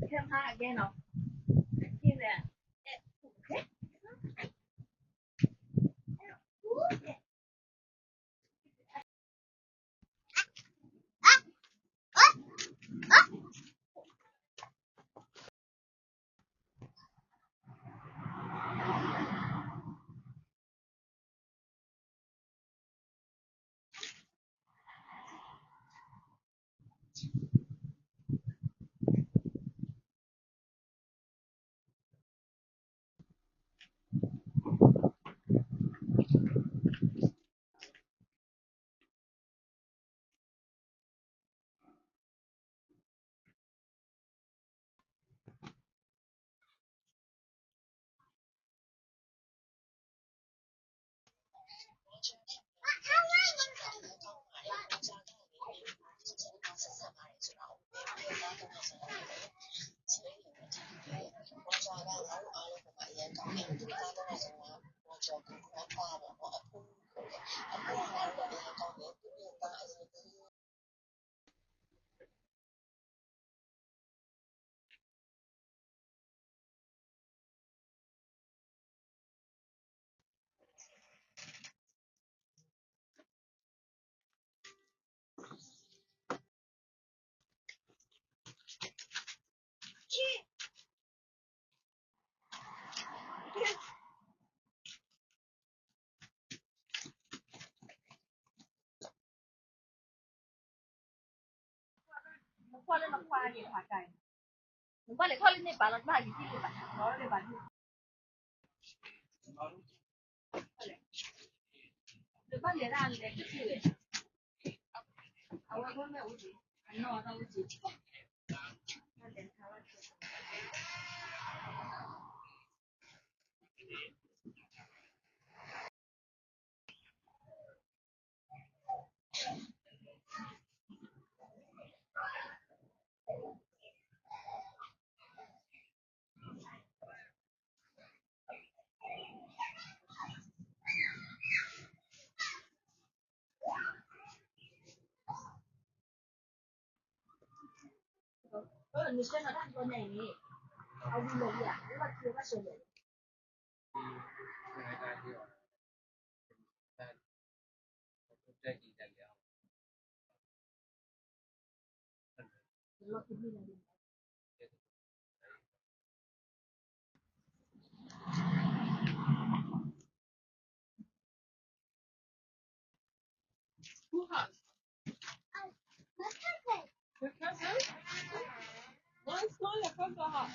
Come home again, oh. Give it. နကွၢ်လၢနခွါက့ၤဖးကါအံၤ, နကွၢ်လဲၤထီၣ်လၢန့ၢ်ပာ်လီၤတဘၣ်က့ၤထံၣ်လၢဘၣ်လီၤလၢဘၣ်လၢ နဘၣ်လဲၤဒၣ်လဲၤက့ၤထံၣ်ဝဲ, အဝဲမ့ၢ်အိၣ်က့ၤ, အနီၢ်အတၢ်အိၣ်က့ၤ, ဘၣ်လဲၤခါဘၣ်Who has? Your cousin? Why is not your cousin hot?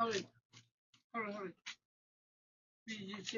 Hurry, hurry, hurry. Please.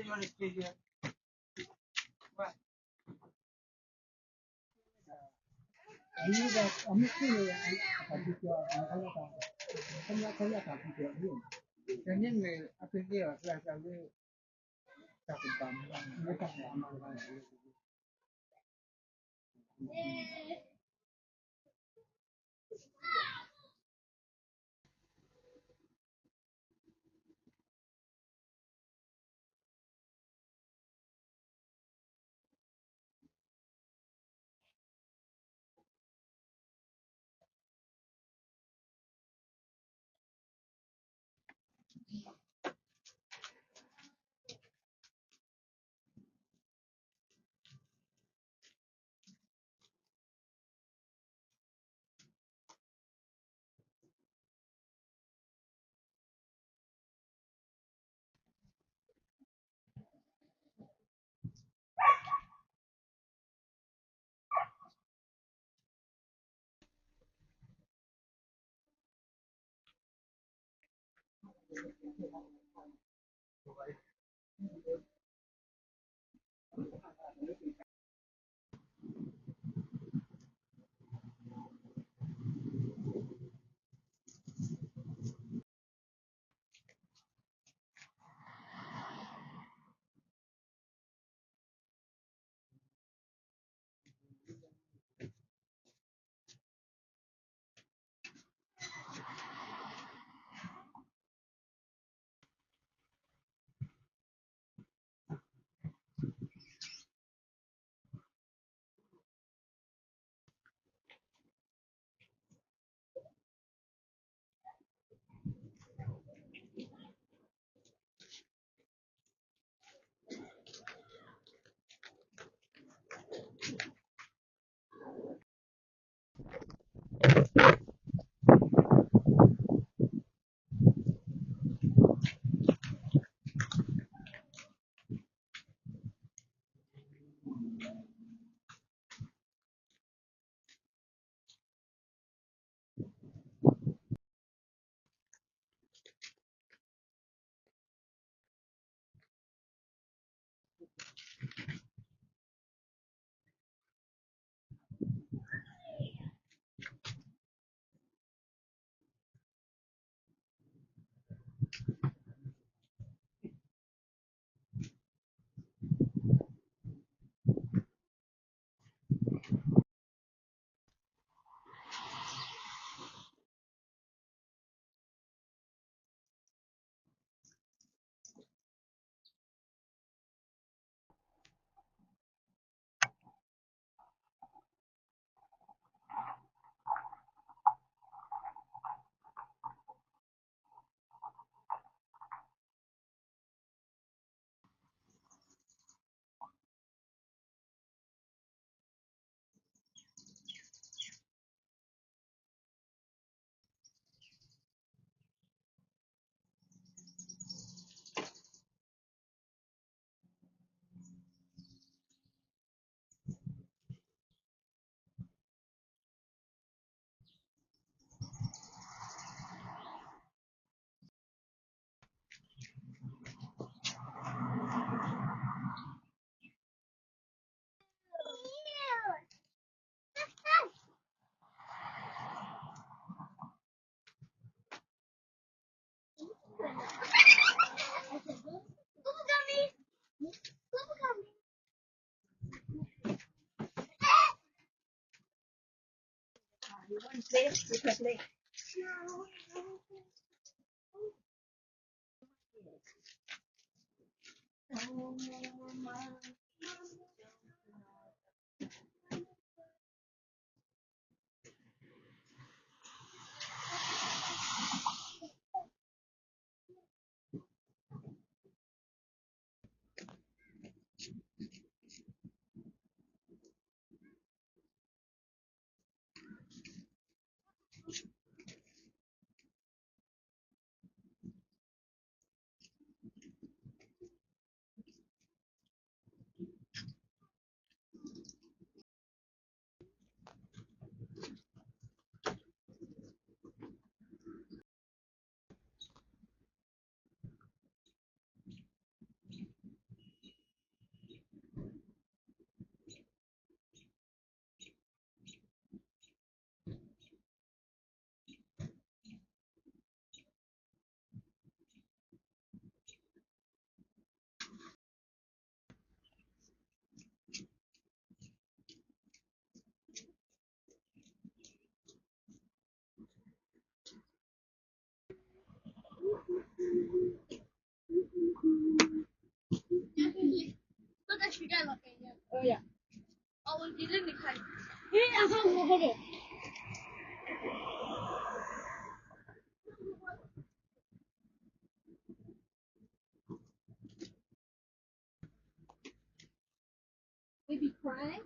Baby crying?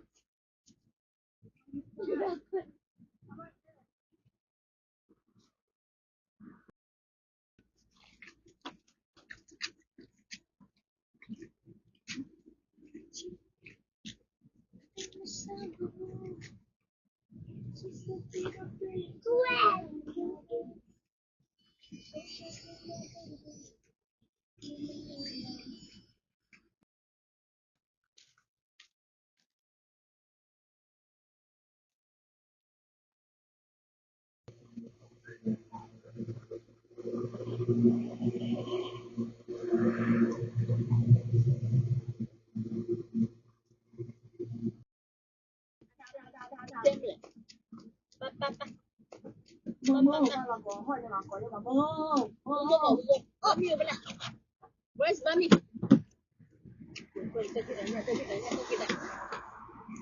Where's mommy?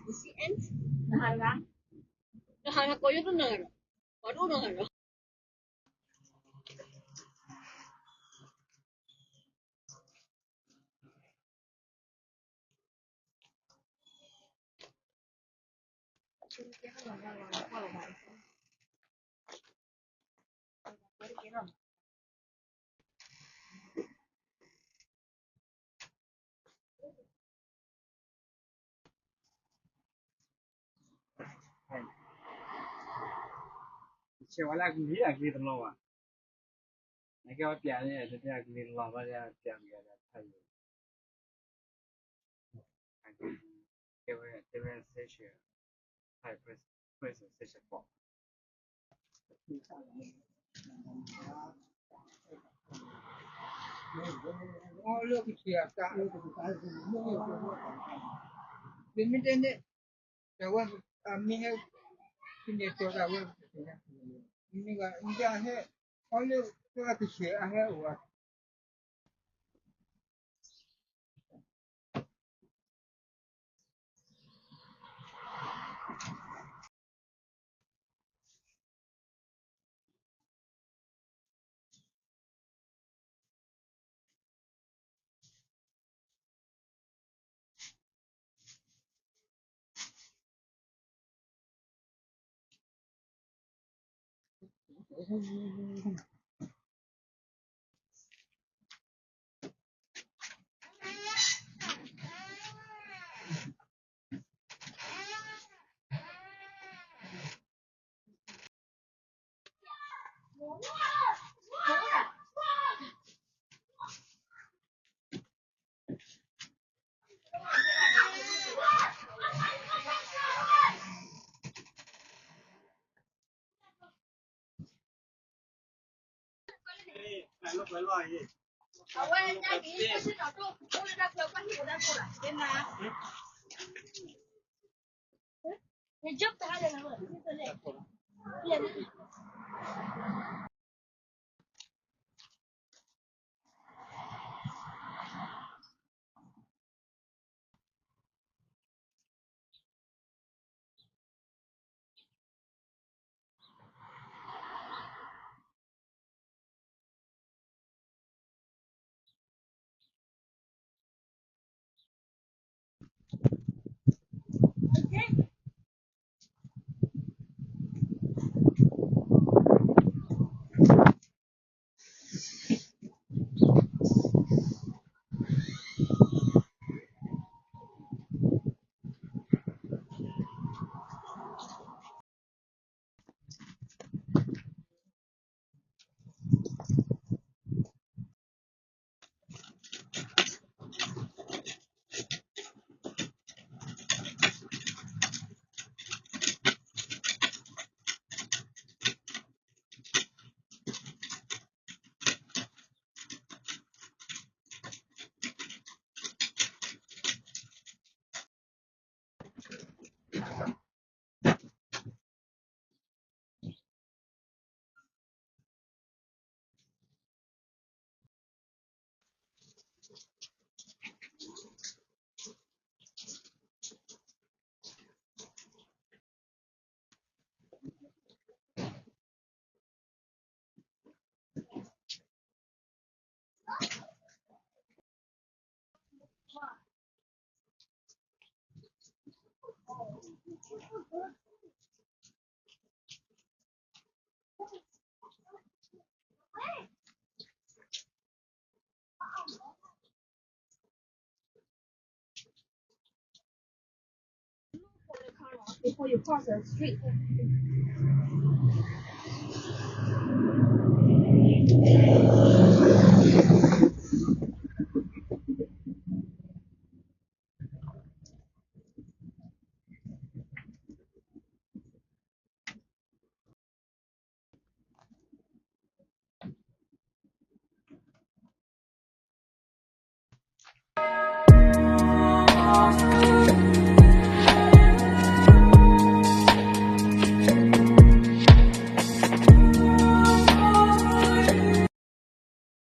You see ants? နဟးနကီၢ်ယိတနၢ်ရၢ်, ပှၤတအိၣ်နီတဂၤလီၤ. ဆဲးဝဲလၢအကလံၤ အကလံၤတလီၤဘၣ်. နကဲဝဲပျးန့ၣ် တတဲအကလံၤတလီၤဘၣ် ပျးမ့ၢ်ဂၤဒၣ်ဖးယိၣ် ကဲဝဲ တဲဝဲ session, press, press session four. မ့မ့ၢ်တဲန့ၣ် တဝဲ အမ့ၢ်ဟဲ ဖဲန့ၣ်တီတၢ်ဝဲ မ့ၢ်ဂၤ အံၤဒၣ်ဟဲ အီလၢအကဆဲးအဟဲအိၣ်ဘၣ်. Before you cross the street.